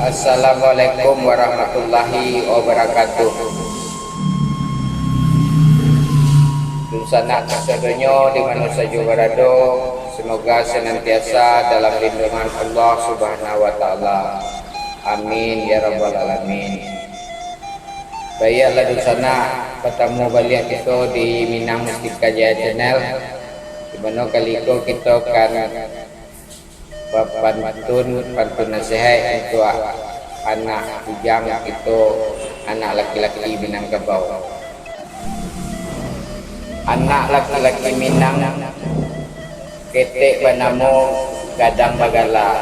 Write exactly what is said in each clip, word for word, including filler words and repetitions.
Assalamualaikum warahmatullahi wabarakatuh. Dunsanak kasadonyo di mano sajo barado, semoga senantiasa dalam lindungan Allah Subhanahu wa Ta'ala. Amin ya rabbal alamin. Baiaklah dunsanak, batamu baliak kito di Minang Mustika Jaya Channel, di mano kali ko kito kan bapantun, pantun nasihat untuak anak bujang kito, anak laki-laki Minangkabau. Anak laki-laki Minang ketek banamo Gadang Bagala.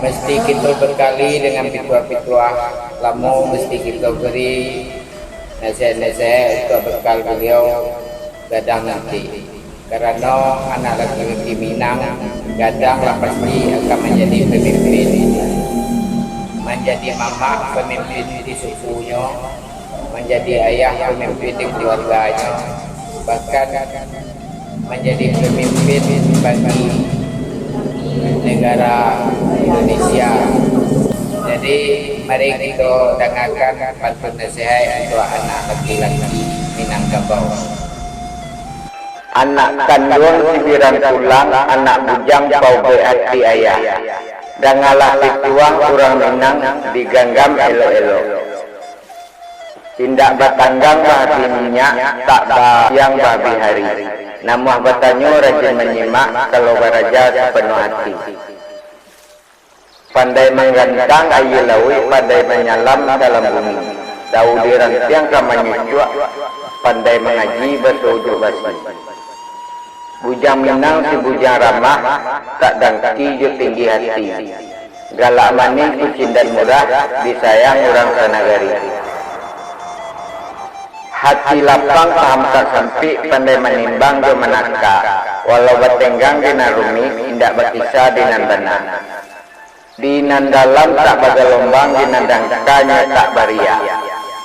Mesti kito bekali dengan pituah-pituah lamo, mesti kito beri nasihat-nasihat untuak bekal baliau gadang nanti. Karano anak laki-laki Minang, gadang lah pasti akan manjadi pamimpin, manjadi mamak pamimpin di sukunyo, manjadi ayah pamimpin di kaluarganyo, bahkan manjadi pamimpin bagi negara Indonesia. Jadi, mari kito dangakan pantun nasihat untuak anak laki-laki Minangkabau. Anak kanduang sibiran tulang, anak bujang paubek hati ayah. Dangalah pituah urang Minang, diganggam elok-elok. Indak batanggang bahabih minyak, tak basiang bahabih ari. Namuah batanyo rajin manyimak, kalau baraja sapanuah ati. Pandai manggantang aia lauik, pandai manyalam dalam bumi. Tawu di rantiang ka manyucuak, pandai mangaji baso ujuak basi. Bujang Minang si bujang ramah, tak dangki jo tinggi hati. Galak manih, kucindan murah, disayang urang sanagari. Hati lapang, paham tak sampik, pandai manimbang jo manaka. Walau batenggang di nan rumik, indak bakisa di nan bana. Di nan dalam tak bagalombang, di nan dangkanyo tak bariak.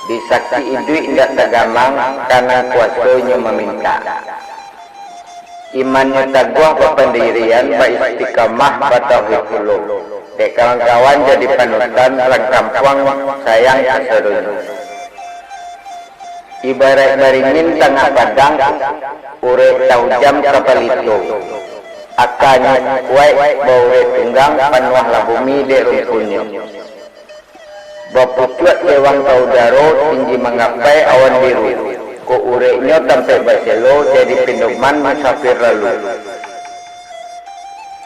Di sakik iduik indak tagamang, ka nan kuaso inyo mamintak. Imannyo taguah bapandirian, baistiqamah batauhid pulo. Dek kawan-kawan jadi panutan, rang kampuang sayang kasadonyo. Ibaraik baringin tangah padang, urek taujam ka palito. Akanyo kuaik baurek tunggang, panuahlah bumi dek rumpunnyo. Bapucuak cewang ka udaro, tinggi manggapai awan biru. Kok ureknyo tampek baselo, jadi pindoman musafir lalu.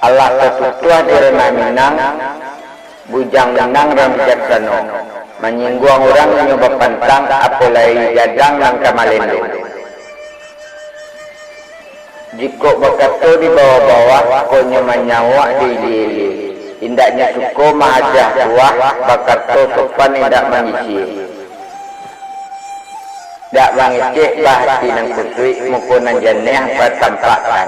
Alah tatutuah di ranah Minang, bujang Minang rang bijaksano. Manyingguang urang inyo bapantang, apo lai gadang nan ka malendo. Jikok bakato di bawah-bawah, kok nyo manyawak di ilia-ilia. Indaknyo suko mahajah tuah, bakato sopan indak manyisie. Dak mangecek bah ati nan kusuik, muko nan janeh batampakkan.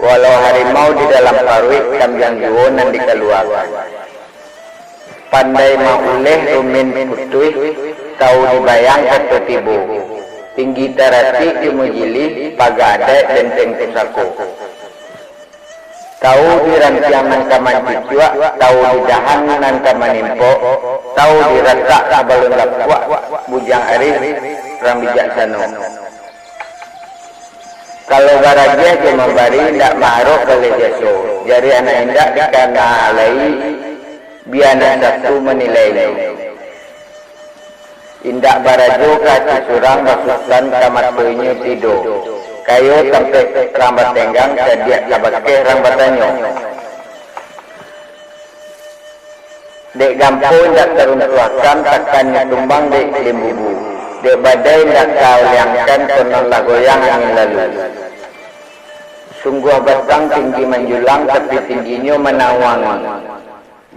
Walau harimau di dalam paruik, kambiang juo nan dikaluakan. Pandai mauleh rumin putuih, tawu dibayang kato tibo. Tinggi taratik jo mujilih, paga adaik benteng pusako. Tawu di rantiang nan ka mancucuak, tawu di dahan nan ka manimpok, tawu di ratak sabalun lapuak, bujang arih rang bijaksano. Kalau baragiah jo mambari, indak maarok baleh jaso, jari anak indak dikana alai, bia nan satu manilainyo. Indak barajo ka ati surang, basusuan ka mato inyo tido. Kayo tampek rang batenggang, cadiak ka bakeh rang batanyo. Dek gampo indak taruntuahkan, takannyo tumbang dek limbubu. Dek badai indak ka liangkan, konon lah goyang angin lalu. Sungguah batang tinggi manjulang, tapi tingginyo manawang.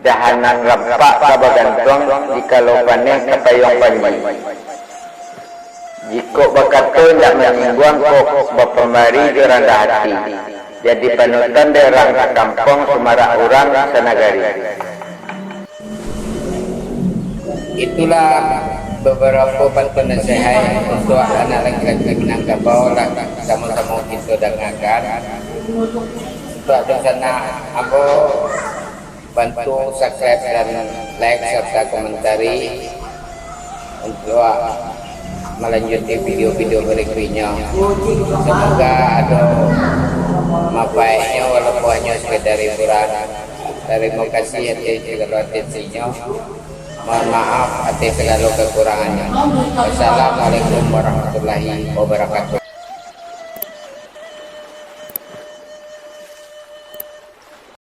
Dahan nan rampak ka bagantuang, jikalo paneh ka payuang panji. Jikok bakato indak manyingguang, kok bapambari jo randah ati. Jadi panutan dek rang sakampuang, sumarak urang sanagari. Itulah babarapo pantun nasihat untuak anak laki-laki Minangkabau, lah samo-samo kito dangakan. Untuak dunsanak ambo, Bantu subscribe dan like serta komentari untuk melanjuti video-video berikutnya. Semoga ada manfaatnya walaupun hanya sekedar hiburan. Terima kasih atas segala atensinya. Mohon maaf atas segala kekurangannya. Wassalamualaikum warahmatullahi wabarakatuh.